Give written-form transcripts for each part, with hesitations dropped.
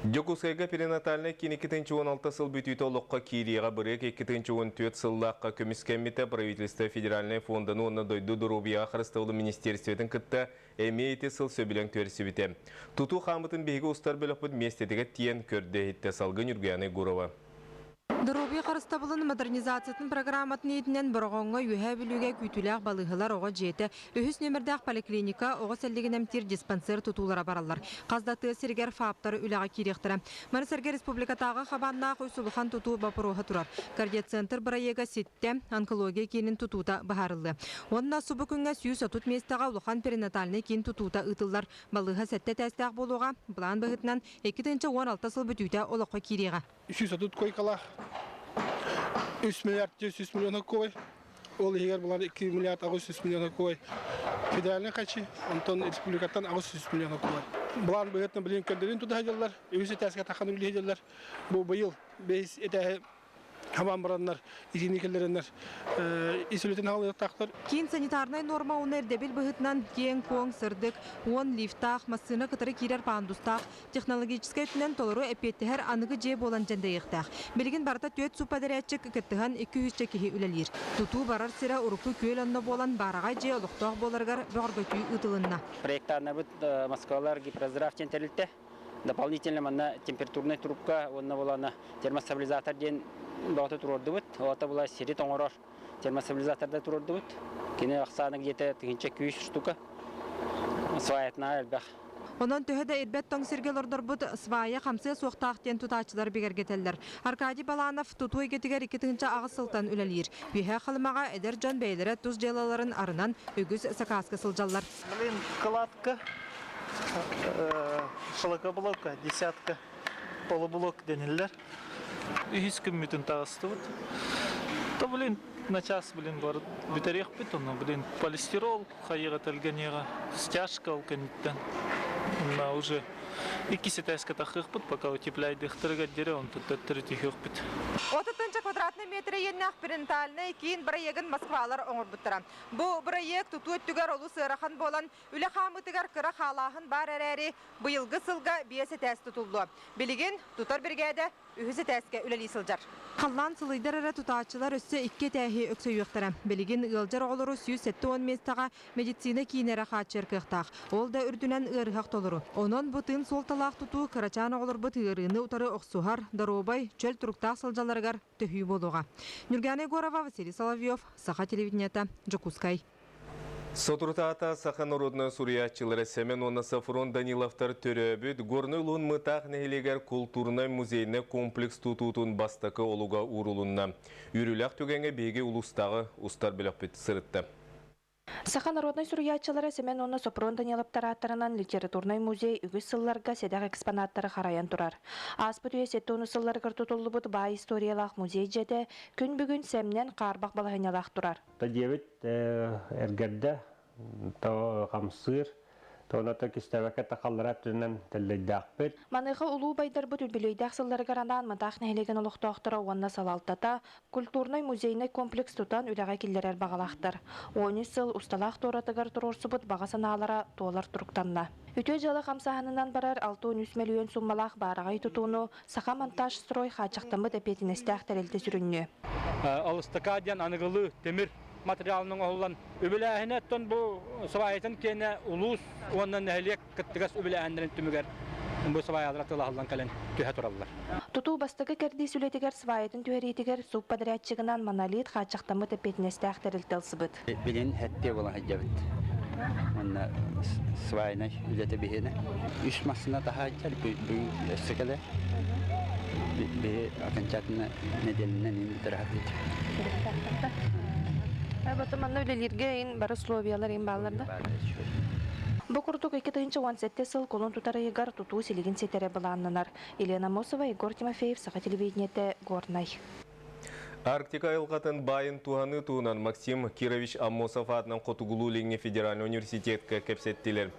Дьокуускайга перинатальнай киин 2016 сыл бүтүүтэ олоххо киириэҕэ бырыак 2014 сыллаахха көмүскэммитэ правительство федеральнай фонданы уонна дойду доруобуйаҕа харыстабылын министерствотын кытта эмиэ ити сыл сөбүлэҥ түһэрсибитэ. Тутуу хаамытын биһиги устар бөлөхпүт миэстэтигэр тиийэн көрдө-иһиттэ Салгын Ньургуяна Егорова. Доруобуйа харыстабылын модернизациятын программатын иитинэн Бороҕоҥҥо, Үөһээ Бүлүүгэ күүтүүлээх балыыһалар, оҕо дьиэтэ, үһүс нүөмэрдээх поликлиника, оҕо сэллигин эмтиир диспансер тутуулара бараллар. Хас да тыа сиригэр ФАП-тар үлэҕэ киириэхтэрэ. Маны сэргэ республикатааҕы хабааннаах үс улахан тутуу боппуруоһа турар. Кардиоцентр бырайыага ситтэ, онкология киинин тутуута быһаарыллыа. Уонна субу күҥҥэ 130 миэстэҕэ улахан перинатальнай киин тутуута ыытыллар. Балыыһа сэттэ этээстээх буолуоҕа, былаан быһыытынан 2016 сыл бүтүүтэ олоххо киириэҕэ. 330 койкалаах 3 миллиард 400 миллион кой ол иһигэр булар 2 миллиард 800 миллион кой федеральный хачы онтон республикаттан 800 миллион кой былаан быһыытынан билин көрдөрүүн тута сылдьаллар үһүс этээскэ таххан үлэлии сылдьаллар бу быйыл бэһис этээһи хабан бараннар итини киллэрэннэр ис үлэтин аҕалыахтаахтар. Киин санитарнай нуорма уонна ирдэбил быһыытынан киэҥ-куоҥ, сырдык, уон лифтаах, массыына кытары киирэр пандустаах, технологическай өттүнэн толору эппиэттэһэр аныгы дьиэ буолан дьэндэйиэхтээх. Билигин барыта түөрт субпэдэрээтчик кыттыһан 200 киһи үлэлиир. Тутуу барар сирэ урукку күөл онно буолан баараҕай дьиэ олохтоох буоларыгар бөҕөргөтүү ыытылынна. Проектанабыт Москвалар гипроздрав диэн тэрилтэ. Дополнительно манна температурнай трубка уонна буолана термостабилизатор диэн бөҕөтө туруордубут. Ота була сири тоҥорор термостабилизаторда туруордубут. Кини ахсаана где-то 1100 штука. Сваятына элбэх. Онон төһө да ирбэт тоҥ сиргэ олордорбут свая хамсыа суохтаах диэн тутааччылар бигэргэтэллэр. Аркадий Баланов тутуу эйгэтигэр 2008 сылтан үлэлиир. Үөһээ Халымаҕа эдэр дьон бэйэлэрэ тус дьыалаларын арынан үгүс сакааска сылдьаллар. Блин, кладка, шлакоблока, десятка, полублок дэниллэр. Үһүс күммүтүн таҕыстыбыт. То, блин, на час, блин, бар бүтэриэхпит, ону, блин, полистирол хайыга тэлгэниэҕэ, стяжка ол кэнниттэн. Онно уже иккис этээскэ тахыахпыт, пока утепляйдыахтарыгар диэри, онтон төттөрү түһүөхпүт. 30 квадратный метр иэннээх перинатальнай киин бырайыагын Москвалар оҥорбуттара. Бу бырайыак тутуу өттүгэр олус ыарахан буолан, үлэ хаамыытыгар кыра хаалааһын баар эрээри, быйылгы сылга биэс этээс тутуллуо. Билигин тутар биригээдэ үһүс этээскэ үлэлии сылдьар. Халлаан сылыйдар эрэ тутааччылар өссө икки этээһи өксөйүөхтэрэ. Билигин ыалдьар оҕолору 170 миэстэҕэ медицина киинэ эрэ хааччыйар кыахтаах. Ол да үрдүнэн ыарыһах толору. Онон бу тыын суолталаах тутуу кырачаан оҕолорбут ыарыыны утары охсуһар, доруобай, чөл туруктаах сылдьалларыгар төһүү буолуоҕа. Нюргана Егорова, Василий Соловьев, Саха телевидениета, Дьокуускай. Соторутаата саха норуодунай суруйааччылара Сэмэн уонна Софрон Даниловтар төрөөбүт Горнай улууһун Мытаах нэһилиэгэр култуурунай-музейнай комплекс тутуутун бастакы олуга уурулунна. Үөрүүлээх түгэҥҥэ биһиги улуустааҕы устар бөлөхпүт сырытта. Саха народнай суруйааччылара Сэмэн уонна Сопрун Даниловтар ааттарынан литературнай музей үгүс сылларга сэдэх экспонаттары харайан турар. Ааспыт үйэ 70 сылларыгар тутуллубут баай историялаах музей дьиэтэ күн бүгүн сэмнэн хаарбах балаһыанньалаах турар. Диэбит эргэрдэ то хамсыыр тоната кистээбэккэ тахаллара өттүнэн тэллэйдээхпит. Маныаха улуу байдарбыт үбүлүөйдээх сылларыгар анаан Мытаах нэһилиэгин олохтоохторо уонна салалтата культурнай-музейнай комплекс тутан үлэҕэ киллэрэр баҕалаахтар. 13 сыл усталаах туоратыгар туруорсубут баҕа санаалара туолар туруктанна. Үтүө дьыала хамсааһынынан барар 63 мөлүйүөн суммалаах баараҕай тутууну Саха монтажстрой хааччахтаммыт эппиэтинэстээх тэрилтэ сүрүннүө. Алыстака диэн аныгылыы тимир материалынан оҥоһуллан үбүлээһинэ оттон бу сыбаайатын киэнэ улуус уонна нэһилиэк кыттыгас үбүлээһиннэрин түмүгэр бу сыбаайалара тылаһыллан кэлэн түһэ тураллар. Тутуу бастакы кэрдиис үлэтигэр сваятын түһэриитигэр субподрядчигынан монолит хааччахтаммыт эппиэтинэстээх тэрилтэ ылсыбыт. Билин хэттиэ буолан сылдьабыт. Уонна свайнай үлэтэ биһиэнэ. Үс массыына таһааччар бүгүн өссө кэлэ. Биһи окончательно неделянан бүтэрэ Потом манна үлэлииргэ ин бары условиялар ин бааллар да? Бу курдук 2017 сыл кулун тутар ыйыгар тутуу силигин ситэрэ былааннанар. Елена Мосова, Егор Тимофеев, Саха телевидениетэ, Горнай. Арктика айылҕатын баайын туһаныы туһунан Максим Кирович Аммосов аатынан Хотугулуу-Илиҥҥи федеральнай университетка кэпсэттилэр.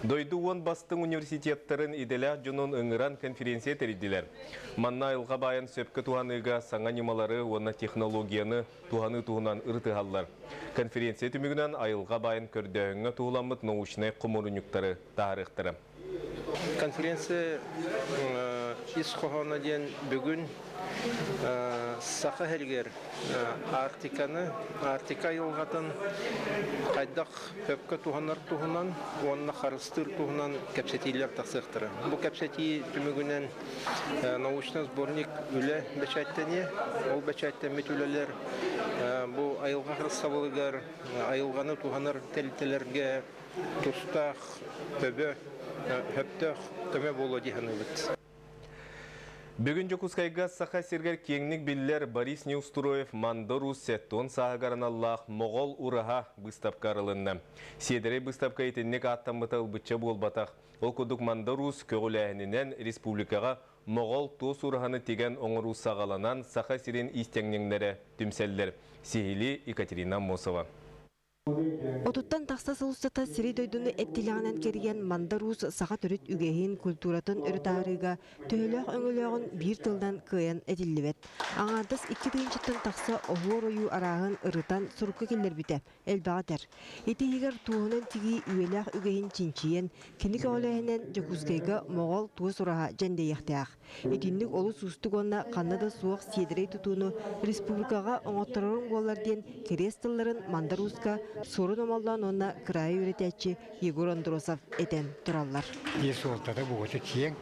Дойду уон бастыҥ университеттарын идэлээх дьонун ыҥыран конференция тэрийдилэр. Манна айылҕа баайын сөпкө туһаныыга саҥа ньымалары уонна технологияны туһаныы туһунан ырытыһаллар. Конференция түмүгүнэн айылҕа баайын көрдөөһүҥҥэ туһуламмыт научнай хомуурунньуктары таһаарыахтара. Конференция ис хоһооно диэн бүгүн Саха сиригэр Арктиканы, Арктика айылҕатын хайдах сөпкө туһанар туһунан уонна харыстыыр туһунан кэпсэтиилэр тахсыахтара. Бу кэпсэтии түмүгүнэн научный сборник үлэ бэчээттэниэ. Ол бэчээттэммит үлэлэр бу айылҕа харыстабылыгар, айылҕаны туһанар тэрилтэлэргэ тустаах төбө, сөптөөх көмө буолуо дии саныыбыт. Бүгүн Дьокуускайга Саха сиригэр киэҥник биллэр Борис Неустроев Мандар Уус сэттион сааһыгар аналлаах Моҕол ураһа быыстапка арылынна. Сиэдэрэй быыстапка итинник ааттаммыта ылбычча буолбатах. Ол курдук Мандар Уус көҕүлээһининэн республикаҕа Моҕол туос ураһаны тигэн оҥоруу саҕаланан Саха сирин иистэнньэҥнэрэ түмсэллэр. Сиһилии Екатерина Аммосова. Отуттан тахса сыл устата сири-дойдуну эт-тилэҕинэн кэрийэн Мандар Уус саха төрүт үгэһин, культуратын өрө таһаарыыга төһөлөөх өҥөлөөҕүн биир тылынан кыайан этиллибэт. Аҥаардас 2 тыһыынчаттан тахса оһуор ойуу арааһын ырытан сурукка киллэрбитэ элбэҕи этэр. Ити иһигэр туоһунан тигии үйэлээх үгэһин чинчийэн, кини көҕүлээһинэн Дьокуускайга Моҕол туос ураһа дьэндэйиэхтээх. Итинник олус уустук уонна ханна да суох сиэдэрэй тутууну республикаҕа оҥотторорун буоллар диэн кириэс тылларын Мандар Ууска Суорун Омоллоон уонна кыраайы үөрэтээччи Егор Андросов этэн тураллар. Ис суолтата бугута киэҥ,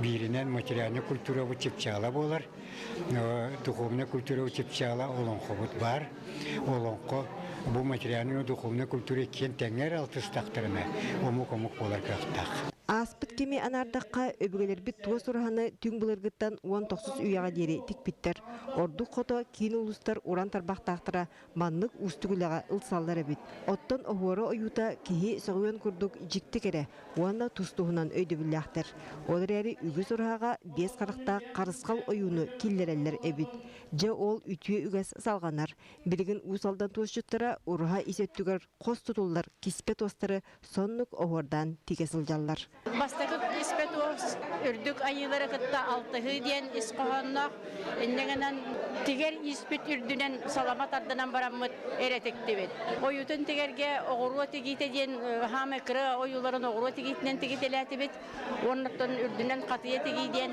бииринэн материальнай культурабыт чыпчаала буолар, духовнай культурабыт чыпчаала олоҥхобут баар. Олоҥхо бу материальнай духовнай культура иккиэн тэҥҥэ эрэ алтыстахтарына омук-омук буолар кыахтаах. Ааспыт кэми анаардахха, өбүгэлэрбит туос ураһаны түҥ былыргыттан 19 үйэҕэ диэри тикпиттэр. Ордук хото киин улуустар уран тарбахтаахтара маннык уустук үлэҕэ ылсаллар эбит. Оттон оһуора ойуута киһи сөҕүөн курдук дьикти кэрэ уонна тус-туһунан өйдөбүллээхтэр. Ол эрээри үгүс ураһаҕа биэс харахтаах харысхал ойууну киллэрэллэр эбит. Дьэ ол үтүө үгэс салҕанар. Билигин Уус Алдан туосчуттара ураһа ис өттүгэр хос тутуллар киспэ туостары соннук оһуордаан тигэ сылдьаллар. Бастакы испэ туос үрдүк айыылары кытта алтыһыы диэн ис хоһоонноох инньэ гынан тигэр ииспит үрдүнэн салама тардынан бараммыт эрэ тиктибит. Ойуутун тигэргэ оҕуруо тигиитэ диэн хаамай кыра ойууларын оҕуруо тигиитинэн тигитэлээтибит. Уоннаттан үрдүнэн хатыйа тигии диэн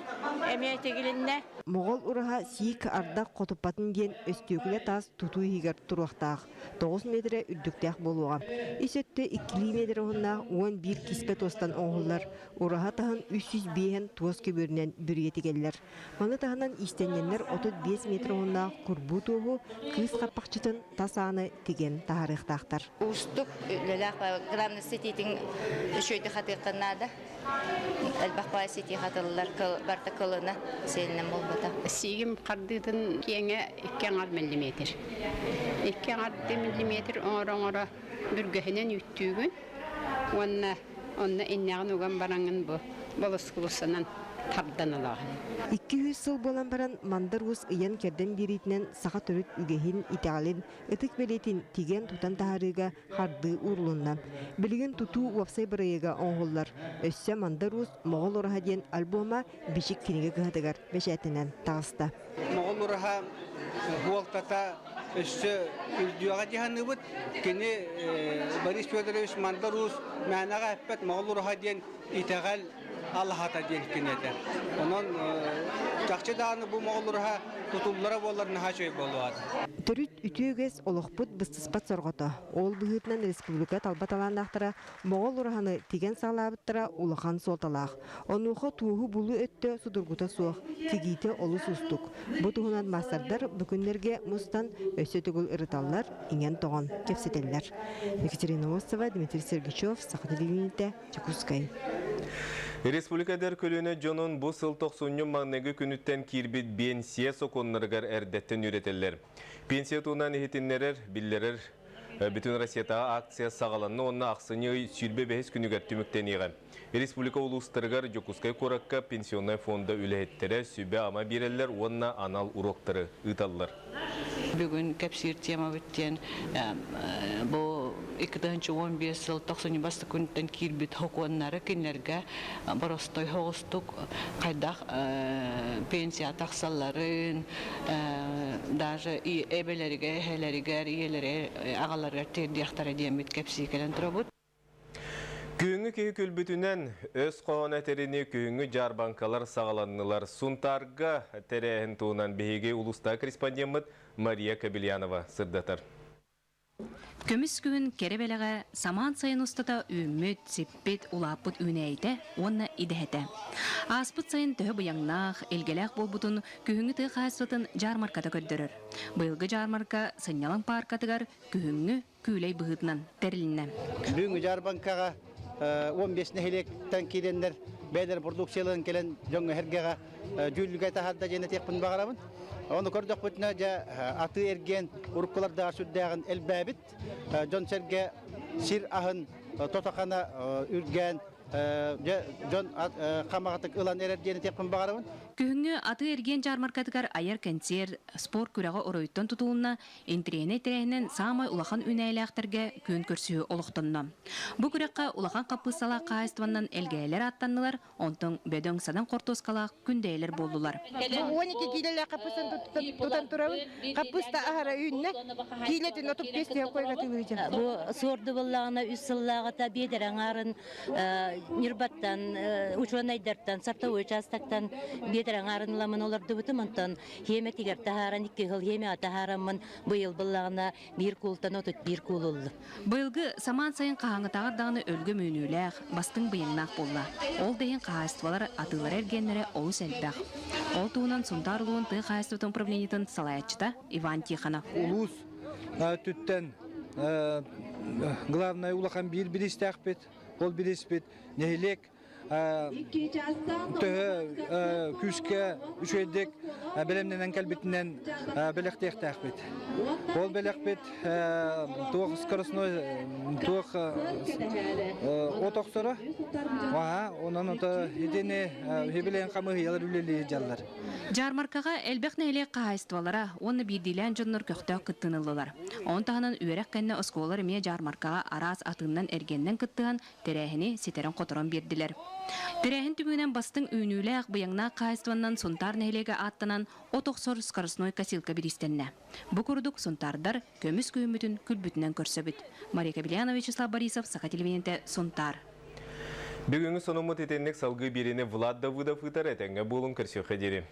эмиэ тигилиннэ. Моҕол ураһа сиик ардах хотуппатын диэн өстүөкүлэ таас тутуу иһигэр туруохтаах. 9 метрэ үрдүктээх буолуоҕа. Ис өттө иккилии метр уһуннаах 11 киспэ туостан оҥоһуллар. Ураһа таһын 305 туос көбүөрүнэн бүрүйэ тигэллэр. Маны таһынан иистэнньэннэр 35 метр уһуннаах курбуу туоһу кыыс хаппахчытын тас ааны тигэн таһаарыахтаахтар. Уустук үлэлээх главный ситиитин үчүгэйдик хатыахха наада. Элбэх баай ситии хатыллар, барыта кылына сиэлинэн буолбата. Сиигим хардыытын киэҥэ икки аҥар миллиметр. Икки аҥар миллиметр оҥоро-оҥоро бүргэһинэн үүттүүгүн уонна онно иннэҕин уган бараҥҥын бу болоскулусанан тардан ылаҕын. 200 сыл буолан баран Мандар Уус ыйан-кэрдэн биэриитинэн саха төрүт үгэһин, итэҕэлин, ытык бэлиэтин тигэн-тутан таһаарыыга хардыы уурулунна. Билигин тутуу уопсай бырайыага оҥоһуллар. Өссө Мандар Уус Моҕол ураһа диэн альбома Бичик кинигэ кыһатыгар бэчээттэнэн таҕыста. Моҕол ураһа буолтата өссө үрдүөҕэ дьаһаныбыт. Кини Борис Федорович Мандар Уус мээнэҕэ эппэт Моҕол ураһа диэн итэҕэл алаһата диэн кини этэ. Онон чахчы даҕаны бу Моҕол ураһа тутуллара буоллар наһаа үчүгэй буолуо. Төрүт үтүө үгэс олохпут быстыспат сорҕото. Ол быһыытынан республика талба талааннаахтара Моҕол ураһаны тигэн саҕалаабыттара улахан суолталаах. Онуоха туоһу булуу өттө судургута суох, тигиитэ олус уустук. Бу туһунан маастардар бу күннэргэ мустан өссө төгүл ырыталлар, иҥэн-тоҕон кэпсэтэллэр. Екатерина Осова, Дмитрий Сергучев, Саха телевидениетэ, Дьокуускай. Республика эдэр көлүөнэ дьонун бу сыл тохсунньу маҥнайгы күнүттэн киирбит биэнсийэ сокуоннарыгар эрдэттэн үөрэтэллэр. Пенсия туһунан иһитиннэрэр, биллэрэр Бүтүн Россиятааҕы акция саҕаланна уонна ахсынньы ый 25 күнүгэр түмүктэниэҕэ. Республика улуустарыгар Дьокуускай куоракка пенсионнай фонда үлэһиттэрэ сүбэ-ама биэрэллэр уонна анал уруоктары ыыталлар. Бүгүн кэпсиир темабыт диэн бу 2015 сыл тохсунньу бастакы күнтэн киирбит сокуоннары кинилэргэ боростой соҕустук хайдах пенсия тахсалларын даже эбэлэригэр, эһэлэригэр, ийэлэригэр, аҕаларыгар тиэрдиэхтэрэ диэммит кэпсии кэлэн турабыт. Күһүҥҥү Күһүҥҥү киһи күлбүтүнэн өс хоһооно этэринии күһүҥҥү дьаарбаҥкалар саҕаланнылар. Сунтаарга тэрээһин туһунан биһиги улуустааҕы корреспондеммыт Мария Кобельянова сырдатар. Көмүс күһүн кэрэ бэлэҕэ самаан сайын устата үүммүт, сиппит, улааппыт үүнээйитэ уонна идэһэтэ. Ааспыт сайын төһө быйаҥнаах, илгэлээх буолбутун күһүҥҥү тыа хаһаайыстыбатын дьаармарката көрдөрөр. Быйылгы дьаармарка сынньалаҥ пааркатыгар күһүҥҥү күүлэй быһыытынан тэрилиннэ. Бүгүҥҥү дьаарбаҥкаҕа 15 нэһилиэктэн киирэннэр бэйэлэрин продукцияларын кэлэн дьоҥҥо-сэргэҕэ дьүүллүгэ таһаарда диэн этиэхпин баҕарабын. Ону көрдөхпүтүнэ, дьэ, атыы-эргиэн уруккулардааҕар сүрдээҕин элбээбит. Дьон-сэргэ сир аһын тото-хана үргээн дьэ дьон хамаҕатык ылан эрэр диэн этиэхпин баҕарабын. Күһүҥҥү атыы-эргиэн дьаармаркатыгар айар кэнсиэр, спорт күрэҕэ оройуттан тутулунна, Интэриэһинэй тэрээһинэн саамай улахан үүнээйилээхтэргэ күөн көрсүһүү олохтонно. Бу күрэххэ улахан хаппыысталаах хаһаайыстыбаннан элгээйилэр ааттаннылар, онтон бөдөҥ садаҥ хортуоскалаах күндэйэлэр буоллулар. 12 киилэлээх хаппыыстан тутан турабын. Хаппыыста аһара үүннэ. Киилэтин 35 тыһа койга тылыыдьа. Бу суорду буллаҕына үс сыллааҕыта биэдэрэ аҥаарын Ньурбаттан, учуонайдартан, сортовой участоктан биэдэрэ аҥаарын ыламын олордубутум. Онтон Хиэмэтигэр таһааран икки сыл хиэмэҕэ таһаараммын быйыл быллаҕына биир куултан 31 куул ыллым. Быйылгы самаан сайын хаһааҥҥытааҕар даҕаны өлгөм үүнүүлээх, бастыҥ быйаҥнаах буолла. Ол да иһин хаһаайыстыбалар атыылара-эргиэннэрэ олус элбэх. Ол туһунан Сунтаар улууһун тыа хаһаайыстыбатын управлениетын салайааччыта Иван Тихонов. Улуус өттүттэн главное улахан биир бириистээхпит. Ол бирииспит нэһилиэк төһө күүскэ үчүгэйдик бэлэмнэнэн кэлбитинэн бэлэхтиэхтээхпит. Ол бэлэхпит туох скоростной туох от охсоро онон ото итини билэн хамыыһыйалар үлэлии дьаллар. Дьаармаркаҕа элбэх нэһилиэк хаһаайыстыбалара уонна биирдиилээн дьоннор көхтөөх кыттыыны ыллылар. Ону таһынан үөрэх кэннэ оскуолалар эмиэ дьаармаркаҕа араас атыыннан-эргиэннэн кыттыһан Тэрээһини ситэрэн-хоторон биэрдилэр. Тэрээһин түмүгүнэн бастыҥ үүнүүлээх, быйаҥнаах хаһаайыстыбаннан Сунтаар нэһилиэгэ ааттанан от охсор скоростной косилка бириистэннэ. Бу курдук сунтаардар көмүс күһүммүтүн күлбүтүнэн көрсөбүт. Мария Кобельянова, Вячеслав Борисов, Саха телевидениетэ, Сунтаар. Бүгүҥҥү сонуммут итинник салгыы биэриини Влад Давыдов ыытар этэҥҥэ буолуҥ көрсүөххэ диэри.